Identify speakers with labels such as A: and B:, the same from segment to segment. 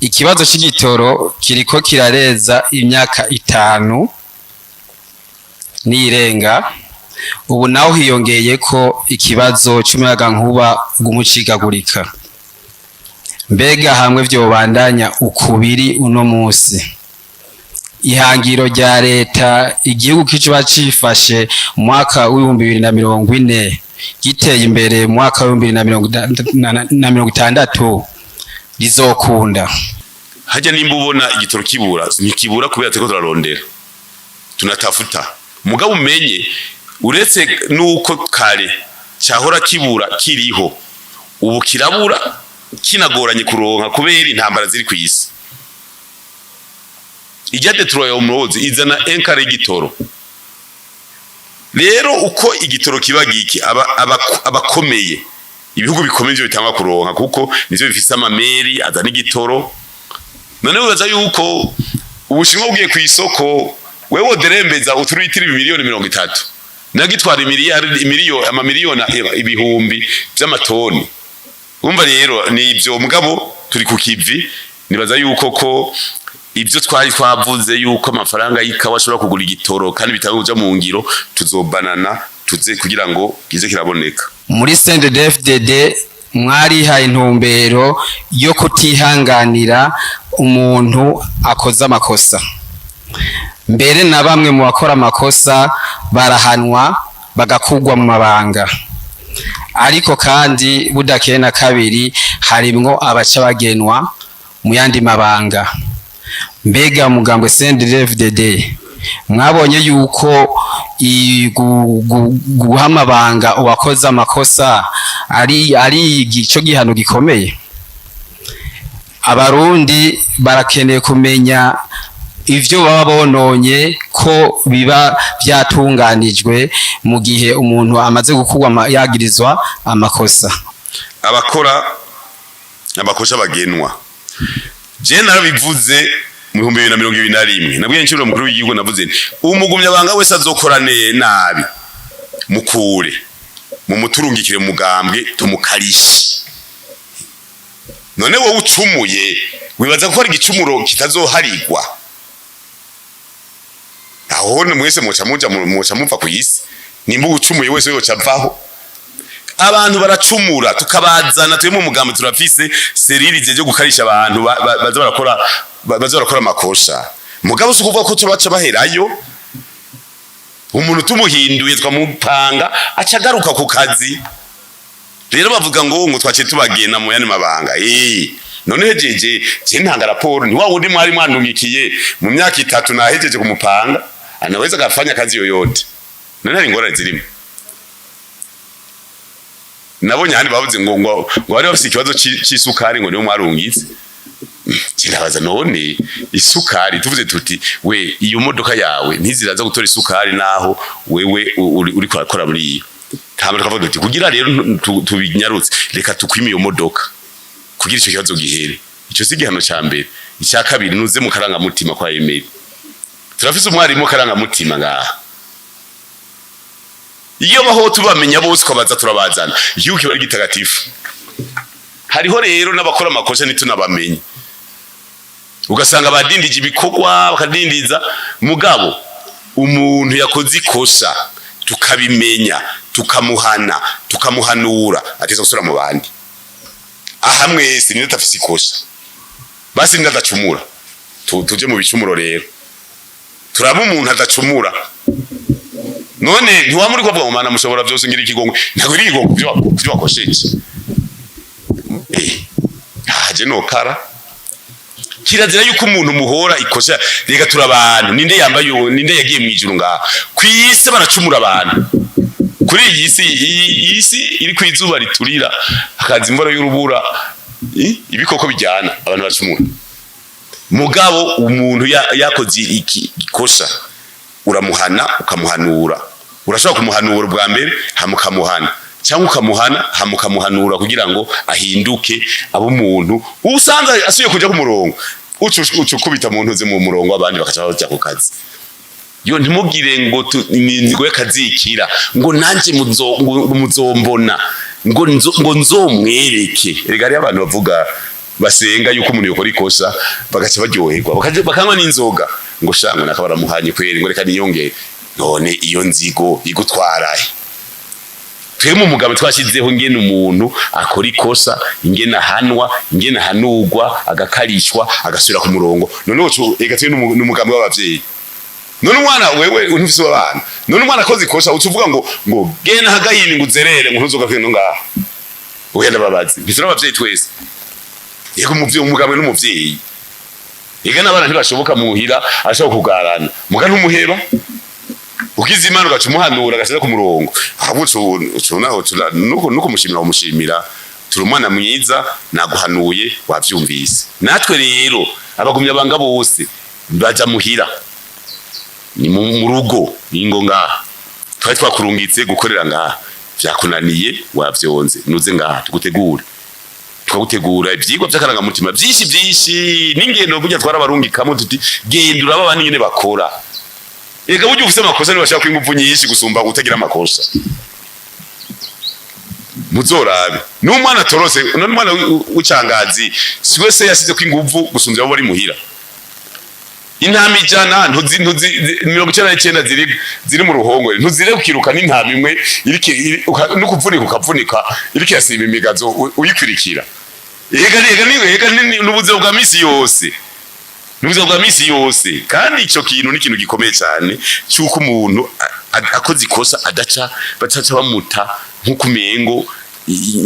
A: Ikibazo c'igitoro kiriko kirareza imyaka 5 n'irenga. Ubu naho hiyongeye ko ikibazo c'umuyagankuba uguma ucikagurika. Mbega hamwe vyobandanya ukubiri uno musi, ihangiro rya leta igihugu kicoba cifashe mu mwaka w'2040 giteye imbere mu mwaka w'2060 rizokunda?
B: Hajya nimba ubona igitoro kibura, ntikibura kubera turiko turarondera, tunatafuta. Mugabo umenye, uretse nuko kare cyahora kibura kiriho, ubu kirabura kinagoranye kuronka kubera intambara ziri ku isi. Ijya détroit ya Hormuz izana enkare y'igitoro. Rero uko igitoro kiba giki, abakomeye, ibihugu bikomeye ivyo bitangwa kuronka, kuko nivyo bifise amameri azana igitoro. None wibaza yuko Ubushinwa bugiye ku isoko, wewe woderembeza uturitiri 30 miliyoni nagitwara imiliyari imiliyoni amamiliyoni ibihumbi vy'amatoni? Umva rero, ni ivyo. Mugabo turi ku kivi. Nibaza yuko ko ibyo twari twavuze yuko amafaranga y'ikawa ashobora kugura igitoro kandi bitanga kuja mu ngiro, tuzobanana tuze kugira ngo kize kiraboneka.
A: Muri CNDD-FDD mwarihaye intumbero yo kutihanganira umuntu akoze amakosa. Mbere na bamwe mu bakora amakosa barahanwa, bagakugwa mu mabanga. Ariko kandi budakeye na kabiri harimwo abaca bagenwa mu yandi mabanga. Mbega mugambwe CNDD-FDD mwabonye yuko guha amabanga uwakoze amakosa ari ico gihano gikomeye? Abarundi barakeneye kumenya ivyo baba bononye ko biba vyatunganijwe mu gihe umuntu amaze gukurwa yagirizwa amakosa.
B: Abakora amakosa bagenwa, je narabivuze mu 2021, nabwiye nshuro mukuru w'igihugu, navuze nti umugumyabanga wese azokora nabi mukure mumuturungikire mugambwe tumukarishe. None wowe ucumuye, wibaza ko hari igicumuro kitazoharigwa? Aho mwese muca muja, muca muva ku isi. Nimba ucumuye wese yoca avaho. Abantu baracumura, tukabazana. Twe mu mugambi turafise cellule ryo gukarisha abantu baza barakora amakosha. Mugabo si ukuvuga ko tubaca baherayo. Umuntu tumuhinduye, twamupanga, aca agaruka ku kazi. Rero bavuga ngo twaciye tubagena mu yandi mabanga. None hejeje, je ntanga raporo ni wa wundi mwari mwandumikiye mu myaka 3, nahejeje kumupanga, anaweza akafanya kazi yoyote. None hari ingorane zirimo? Nabonye ahandi bavuze ngo bari bafise ikibazo c'isukari, ngo niyo mwarungitse. Kirabaza, none isukari tuvuze tuti we iyo modoka yawe ntiziraza gutora isukari, naho wewe uri kurakora muri iyo hama tukavuga tuti kugira rero tubinyarutse, reka tukwime iyo modoka kugira ico kibazo gihere. Ico si igihano ca mbere. Icya kabiri, nuze mu karangamutima kwa Emeri. Turafise umwarimu karangamutima ngaha. Iyo baho tubamenya bose, ukabaza turabazana, igihugu kiba ari gitagatifu. Hariho rero n'abakora amakosa ntitunabamenye, ugasanga badindije ibikorwa, bakadindiza. Mugabo umuntu yakoze ikosa tukabimenya, tukamuhana, tukamuhanura, ateza gusubira mu bandi. Aha mwese ninde atafise ikosa? Basi ninde adacumura? Tuje mu bicumuro rero, turaba umuntu adacumura. None ntiwamuri kuvuga ngo "Mana mushobora byose, ngira ikigongwe"? Ntabwo iri ikigongwe kuvyo wakosheje. Haje nokara kirazira yuko umuntu muhora ikosa. Reka turabantu, ninde yambaye ninde yagiye mu ijuru? Ngaha kwisi baracumura abantu. Kuri iyi si, iyi si iri ku izuba riturira, hakaza imvura y'urubura, ibikoko bijyana, abantu baracumura. Mugabo umuntu yakoze ikosa, uramuhana, ukamuhanura. Urashobora kumuhanura ubwa mbere, hama ukamuhana, cyangwa ukamuhana hama ukamuhanura kugira ngo ahinduke abe umuntu. Usanze asubiye kuja ku murongo, uca ukubita mu ntuze mu murongo, abandi bakaca baja ku kazi. Yo ntimugire ngo ni kazikira ngo nanje ngo muzombona, ngo nzomwereke. Erega hariyo abantu bavuga. Basenga yuko umuntu yokora ikosa bagaca baryoherwa, bakanywa n'inzoga, ngo shango naka baramuhanye kweri, ngo reka niyongere. None iyo nzigo igutwarahe? Twebwe mu mugabo twashyizeho ingene umuntu akora ikosa, ingene ahanwa, ingene ahanurwa, agakarishwa, agasubira ku murongo. None ega twe n'umugambi w'abavyeyi. None umwana, wewe ntufise abana, none umwana akoze ikosa uca uvuga ngo genda hagayini, ngo uzerere, ngo ntuzoga no ngaha? Oya, ndababazi, mbese n'abavyeyi twese. Yego, umuvyeyi, umugabo n'umuvyeyi, ega n'abana ntibashoboka muhira, ashobora kugarana muga ntumuheba. Ugize Imana ugaca umuhanura, agashira ku murongo, ahubwo uco naho nuko mushimira, umushimira, turi umwana mwiza, naguhanuye wavyumvise. Natwe rero abagumya banga bose baja muhira, ni mu rugo, ningo ngaha twari twakurungitse gukorera ngaha, vyakunaniye, wavyonze, nuze ngaha tugutegure. Tukagutegura ivyigwa vy'akarangamutima vyinshi vyinshi n'ingendo. Burya twarabarungikamo tuti: "Genda uraba abandi ingene bakora." Ega burya ufise amakosa niba bashaka inguvu nyinshi gusumba utagira amakosa. Muzorabe n'umwana atorose, n'umwana w'icangazi si wese yasizeko inguvu gusumvya abo bari muhira. Intama 100 ntuzi ntuzi 99 ziri mu ruhongore, ntuzire ukiruka n'intama imwe no kuvunika ukavunika, iriko irasiba imigazo, uyikurikira. Ega n'ubuzima bwa misi yose, n'ubuzima bwa misi yose. Kandi ico kintu ni ikintu gikomeye cyane cy'uko umuntu akoze ikosa adaca bataca bamuta nk'uko umengo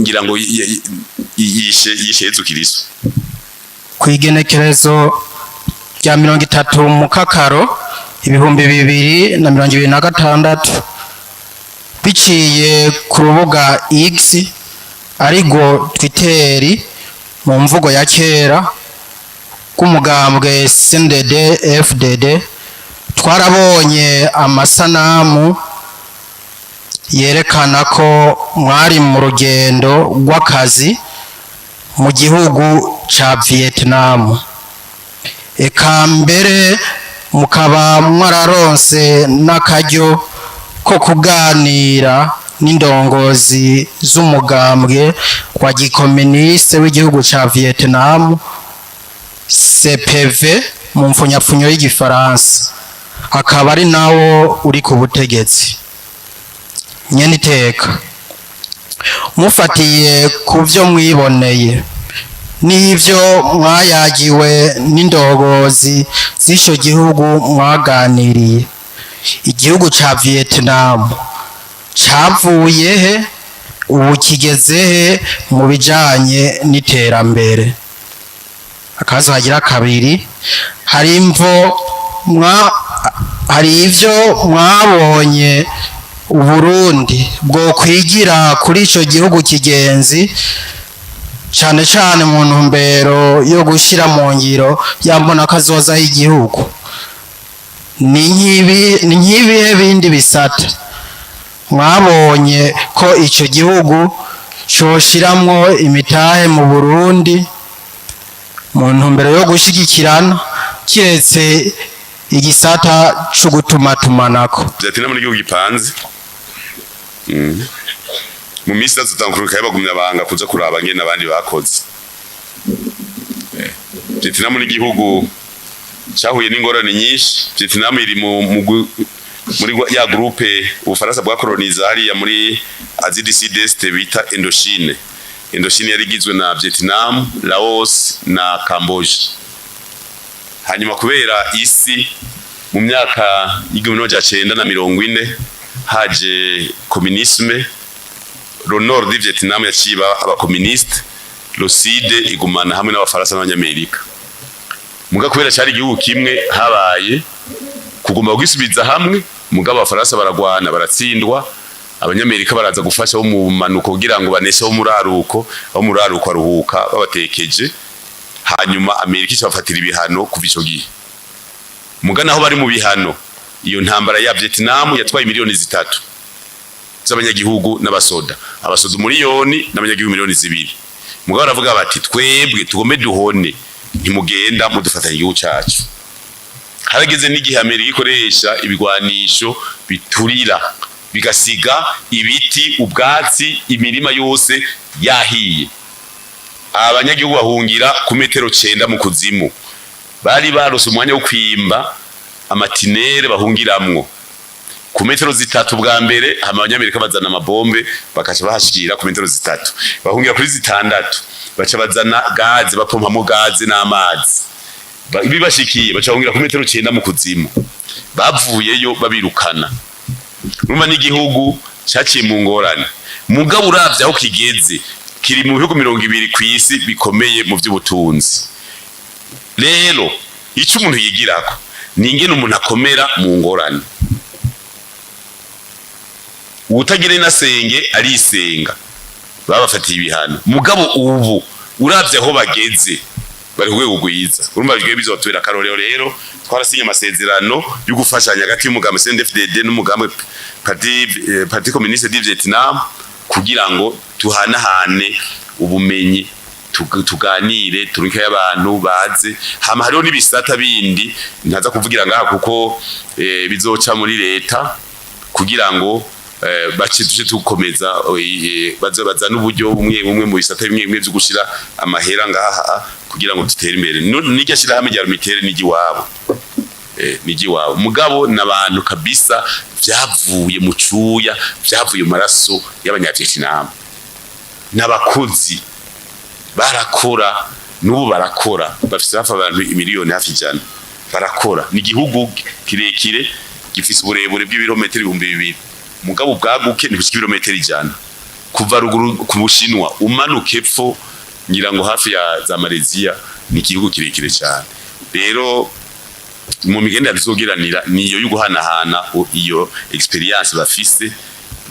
B: ngira ngo yishe Yezu Kristo.
C: Ku igenekerezo rya 30 Mukakaro 2026, biciye ku rubuga X, arirwo Twitter mu mvugo ya kera, rw'umugambwe CNDD FDD, twarabonye amasanamu yerekana ko mwari mu rugendo rw'akazi mu gihugu ca Vietnam, eka mbere mukaba mwararonse n'akaryo ko kuganira n'indongozi z'umugambwe wa gikoministe w'igihugu ca Vietnam, CPV mu mfunyapfunyo y'igifaransa, akaba ari nawo uri ku butegetsi. Nyene iteka, mufatiye ku byo mwiboneye n'ivyo mwayagiwe n'indongozi z'ico gihugu mwaganiriye, igihugu ca Vietnam cavuye he, ubu kigeze he mu bijanye n'iterambere? Akabazo kagira kabiri: hari imvo mwa hari ivyo mwabonye Uburundi bwo kwigira kuri ico gihugu kigenzi, cane cane mu ntumbero yo gushira mu ngiro ya mbona kazoza y'igihugu? Ni nk'ibihe bindi bisata mwabonye ko ico gihugu coshiramwo imitahe mu Burundi mu ntumbero yo gushigikirana, kiretse igisata co gutumatumanako?
B: Vietnam ni igihugu gipanze. Mu minsi itatu bagumya banga kuza kuraba ngene abandi bakoze. Vietnam ni igihugu cyahuye n'ingorane nyinshi. Vietnam iri muri ya groupe Ubufaransa bwakoloniza hariya muri Asie du Sud-Est bita Indochine. Indochine yari igizwe na Vietnam, Laos na Camboge. Hanyuma kubera isi mu myaka y'1940 haje communisme, le nord du Vietnam yaciye abakomuniste, le sud igumana hamwe n'Abafaransa n'Abanyamerika. Muga kubera cyari igihugu kimwe, habaye kugomba kugisubiza hamwe. Mugabo Abafaransa baragwana, baratsindwa. Abanyamerika baraza gufasha bo mu manuko kugira ngo baneshe bo muraruko, abo muraruko aruhuka babatekeje. Hanyuma Amerika icabafatira ibihano kuva ico gihe. Muga naho bari mu bihano, iyo ntambara ya Vietnam yatwaye miliyoni 3 z'abanyagihugu n'abasoda, abasoda 1 miliyoni n'abanyagihugu miliyoni 2. Mugabo baravuga bati: "Twebwe tugombe duhone, ntimugenda mudufatanya igihugu cacu." Harageze n'igihe Amerika ikoresha ibigwanisho biturira, bigasiga ibiti, ubwatsi, imirima yose yahiye. Abanyagihugu bahungira ku metero 9 mu kuzimu. Bari barose umwanya wo kwimba ama tunnels bahungiramwo ku metero 3 bwa mbere, hama Abanyamerika bazana amabombe, bakaca bahashikira ku metero 3. Bahungira kuri 6, baca bazana gaz, bapompamo gaz n'amazi. Bibashikiye baca bahungira ku metero 9 mu kuzimu. Bavuyeyo babirukana. Urumva n'igihugu caciye mu ngorane, mugabo uravye aho kigeze, kiri mu bihugu 20 kw'isi bikomeye mu vy'ubutunzi. Rero ico umuntu yigirako ni ingene umuntu akomera mu ngorane. Uwutagira inasenge arisenga. Babafatiye ibihano, mugabo ubu uravye aho bageze, bari ku rwego rwiza. Urumva bigiye bizotubera akarorero. Rero twarasinye amasezerano yo gufashanya hagati y'umugambi CNDD-FDD n'umugambi Parti Communiste du Vietnam, kugira ngo tuhanahane ubumenyi, tuganire, turunike abantu baze. Hama hariho n'ibisata bindi ntaza kuvugira ngaha, kuko bizoca muri leta, kugira ngo bace tuje tukomeza, baze bazana uburyo bumwe bumwe mu bisata bimwe bimwe byo gushira amahera ngaha kugira ngo dutere imbere. N'iryo shirahamwe rya Lumitel n'igiwabo, n'igiwabo, mugabo n'abantu kabisa vyavuye mu cuya, vyavuye mu maraso y'Abanyavietnam. N'abakozi barakora, n'ubu barakora, bafise hafi abantu imiliyoni hafi 100 barakora. Ni igihugu kirekire, gifise uburebure bw'ibirometero 2000, mugabo ubwaguke ni gushika ibirometero 100, kuva ruguru ku Bushinwa umanuka epfo, ngira ngo hafi ya za Malaysia. Ni igihugu kirekire cyane. Rero mu migenderanire tuzogiranira niyo yo guhanahana iyo expérience bafise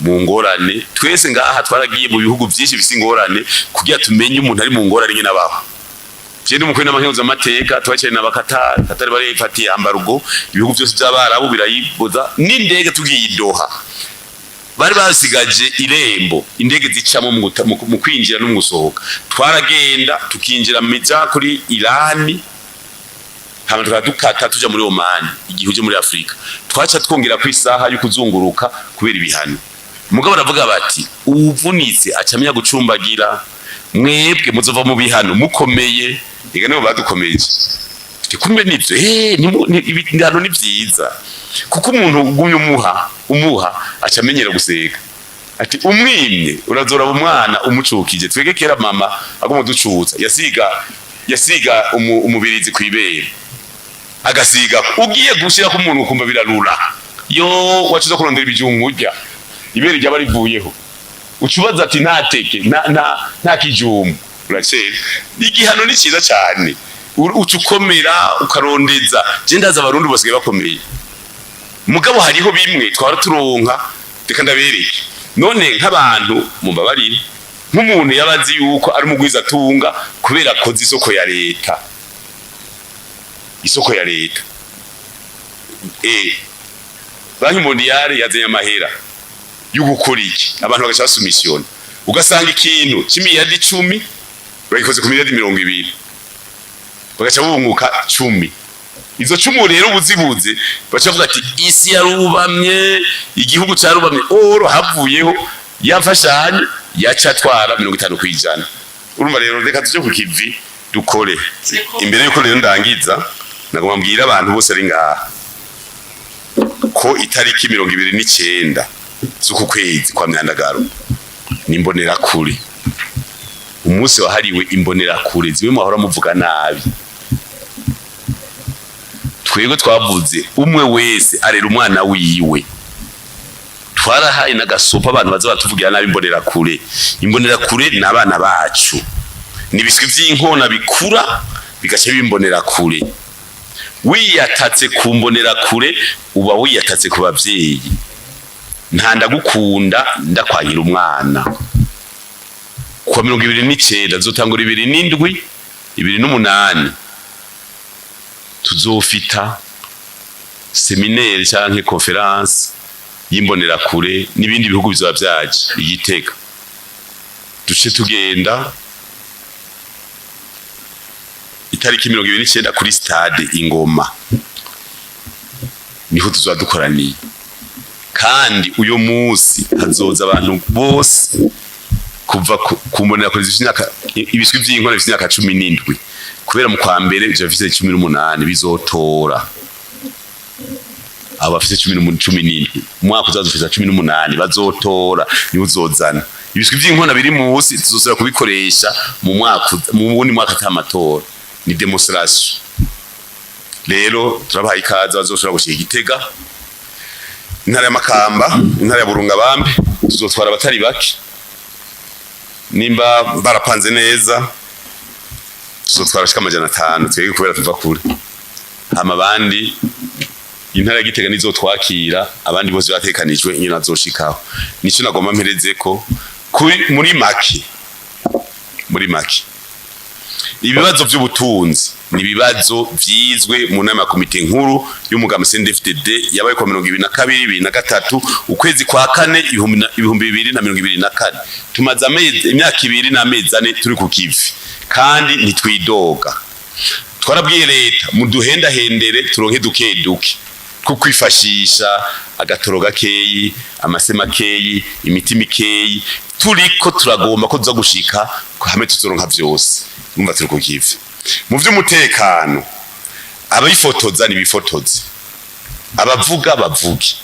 B: mu ngorane. Twese ngaha twaragiye mu bihugu byinshi bifise ingorane kugira tumenye umuntu ari mu ngorane nyine abaho. Je ndi umukuru n'amakenguza amateka, twaciye n'abakatari. Katari barifatiye embargo, ibihugu byose by'Abarabu birayiboza n'indege. Tugiye i Doha, bari basigaje irembo indege zicamo mu kwinjira no mu gusohoka. Twaragenda tukinjira mija kuri Irani, hama tukaba dukata tuja muri Oman. Igihe uje muri Afrika, twaca twongera ku isaha yo kuzunguruka kubera ibihano. Mugabo baravuga bati: "Uwuvunitse acamenya gucumbagira." Mwebwe muzova mu bihano mukomeye. Ega nibo badukomeje. Kumbe nivyo, ibihano ni vyiza, kuko umuntu ugumye umuha umuha, aca amenyera guseka. Ati umwimye urazora umwana umucukije. Twege kera mama agomba ducutsa, yasiga umubirizi kwibere, agasiga. Ugiye gushira ku muntu ukumva birarura, yo wacuza kurondera ibijumbu urya, ibere ryaba rivuyeho, ucubaza ati ntateke nta kijumbu uracera. Igihano ni cyiza cyane. Uca ukomera ukarondeza. Je ndaza Abarundi basigaye bakomeye, mugabo hariho bimwe twara turonka. Reka ndabereke. None nk'abantu mumbabarire, nk'umuntu yabazi yuko ari umugwiza atunga kubera akoze isoko ya leta, isoko ya leta, Banque mondiale yazanye amahera yo gukora iki, abantu bagaca basumisiyona, ugasanga ikintu c'imiliyardi 10 bagikoze ku miliyardi 20, bagaca bunguka 10. Izo 10 rero ubuzibuze, baca bavuga ati isi yarubamye, igihugu carubamye. Oro havuyeho yafashanyo yaca atwara 50%. Urumva rero, reka tuje ku kivi dukore. Imbere yuko rero ndangiza, nagomba mbwira abantu bose ari ngaha ko itariki 29 z'uku kwezi kwa Myandagaro ni Imbonerakure, umunsi wahariwe Imbonerakure zimwe mwahora muvuga nabi. Twebwe twavuze umwe wese arera umwana wiwe. Twarahaye n'agasopo abantu baza batuvugira nabi Imbonerakure. Imbonerakure ni abana bacu, ni ibiswi vy'inkona bikura bigaca bimbonerakure. Wiyatatse ku Mbonerakure, uba wiyatatse ku bavyeyi. Nta ndagukunda ndakwangira umwana. Kuwa 29 zotangura 27, 28, tuzofita séminaire canke conférence y'Imbonerakure n'ibindi bihugu bizoba vyaje igitega. Duce tugenda itariki 29 kuri stade Ingoma, niho tuzoba dukoraniye. Kandi uyo munsi hazoza abantu bose, kuva ku mukuru w'igihugu gushika ku Kuva ku mbonera kure zifite imyaka, ibiswi vy'inkona bifite imyaka 17, kubera mu kwa mbere ivyo bifite 18 bizotora. Abo bafite 17, umwaka uzaza ufite 18, bazotora, niwe uzozana ibiswi vy'inkona biri musi. Tuzosubira kubikoresha mu mwaka, mu wundi mwaka atamatora. Ni démonstration. Rero turabahaye ikaze bazoshobora gushika Igitega, intara ya Makamba, intara ya Burunga. Bambe tuzotwara abatari bake nimba barapanze neza. Tuzotwara shika 500 twebwe kubera tuva kure. Hama abandi, intara ya Gitega nizotwakira abandi bose batekanijwe nyine azoshikaho. Nico nagomba mpereze ko kuri muri make ibibazo by'ubutunzi ni ibibazo vyizwe mu nama ya komite nkuru y'umugambi CNDD-FDD yabaye ku 22, 23 ukwezi kwa kane 2024. Tumaze amezi, imyaka 2 n'amezi 4 turi ku kivi kandi ntitwidoga. Twarabwiye leta: muduhendahendere turonke duke duke two kwifashisha, agatoro gakeyi, amase makeyi, imiti mikeyi. Turiko turagomba ko tuza gushika hamwe tuzoronka vyose. Numva turi ku kivi mu vy'umutekano. Abifotoza nibifotoze, abavuga bavuge,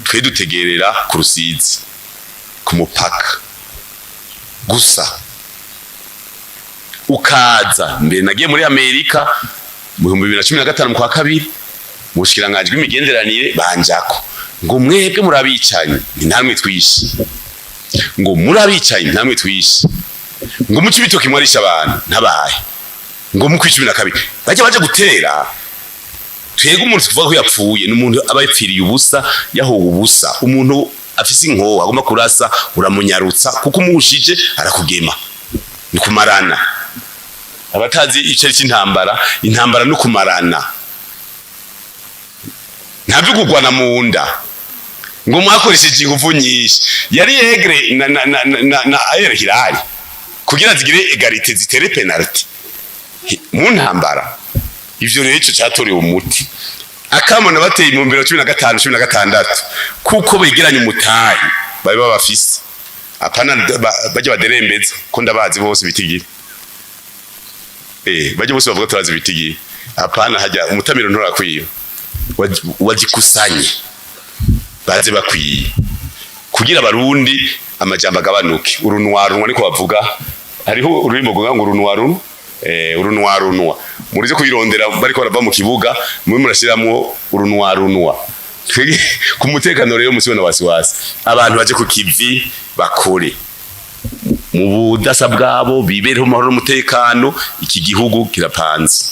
B: twe dutegerera ku Rusizi ku mupaka gusa. Ukaza mbere nagiye muri Amerika mu 2015 mu kwa kabiri, mu bushikiranganji bw'imigenderanire banjako ngo: "Mwebwe murabicanyi." Ni namwe twishe. Ngo: "Murabicanyi." Namwe twishe. Ngo: "Muce ibitoki mwarisha abantu." Ntabaye ngo mu 12 bajya baje gutera. Twebwe umuntu tuvuga ko yapfuye ni umuntu aba yapfiriye ubusa, yahowe ubusa. Umuntu afise inkoho agomba kurasa, uramunyarutsa kuko umuhushije arakugema. Ni kumarana. Abatazi icari c'intambara, intambara no kumarana, ntabyo kugwana mu nda ngo mwakoresheje ingufu nyinshi. Yari Aigle na Al Hilal kugira zigire égalité, zitere penalty mu ntambara. Ivyo rero ico catorewe umuti. Akamona bateye mu 2015, 16, kuko begeranye umutayi bari babafise. Apana bajya baderembeza ko ndabazi bose bitigira, bajya bose bavuga turazi bitigira. Apana, hajya umutamiro nturakwiba. Wajikusanye baze bakwiye kugira abarundi amajambo agabanuke. Urunwarunwa niko bavuga. Hariho ururimi ruvuga ngo urunwarunwa, urunwarunwa. Murize kuyirondera bariko barava mu kibuga, mwe murashiramwo urunwarunwa. Twege ku mutekano rero musiwe na wasiwasi. Abantu baje ku kivi, bakore mu budasa bwabo, bibereho mu mahoro n'umutekano. Iki gihugu kirapanze.